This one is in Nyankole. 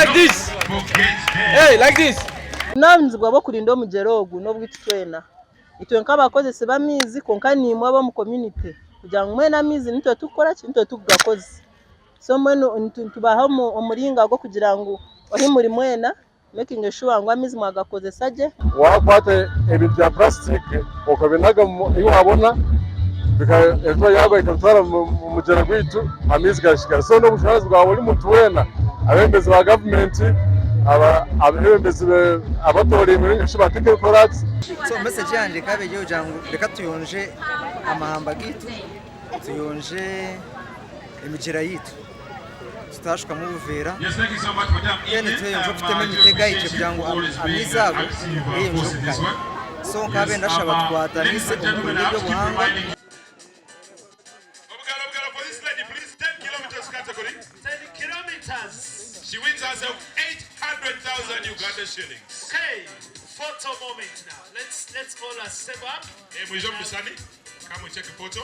Like this. Hey, like this. Obujunaanizibwa bw'okurinda omugyera ogu n'obwaitu twena. Itwe nk'abakozesi b'amaizi kwonka naimwe ab'omu community kugira ngu mwena amaizi nitwe turikukora ki? Nitwe turikugakozesa. So mbwenu nitubaha omuringa gw'okugira ngu ahu muri mwena making sure ngu amaizi mwagakozesa gye. Waakwata ebintu bya purasitiiki okabinaga ahu waabona, enjura yaagwa ekabitwara omu mugyera gwaitu, amaizi gashigara. So n'obujunaanizibwa bwa buri muntu weena, abeebembezi ba gavumenti, abeebembezi abatoorainwe nainga shi ba technocrats. So message yangye ekaba eri eyokugira ngu reka tuyonje amahamba gaitu, tuyonje emigyera yaitu tutashukamu obuveera then tweyongyere okutema emiti egahikire kugira ngu amaizi ago geyongyere okukanya. So nkaba ndashaba tukwatanise omu kurinda eby'obuhangwa. Obugaro, obugaro for this lady, please. 10 kilometers category. 10 kilometers. She wins herself 800,000 Uganda shillings. Okay, photo moment now. Let's all assemble up. Eh, mwije omu bisani. Come we take a photo.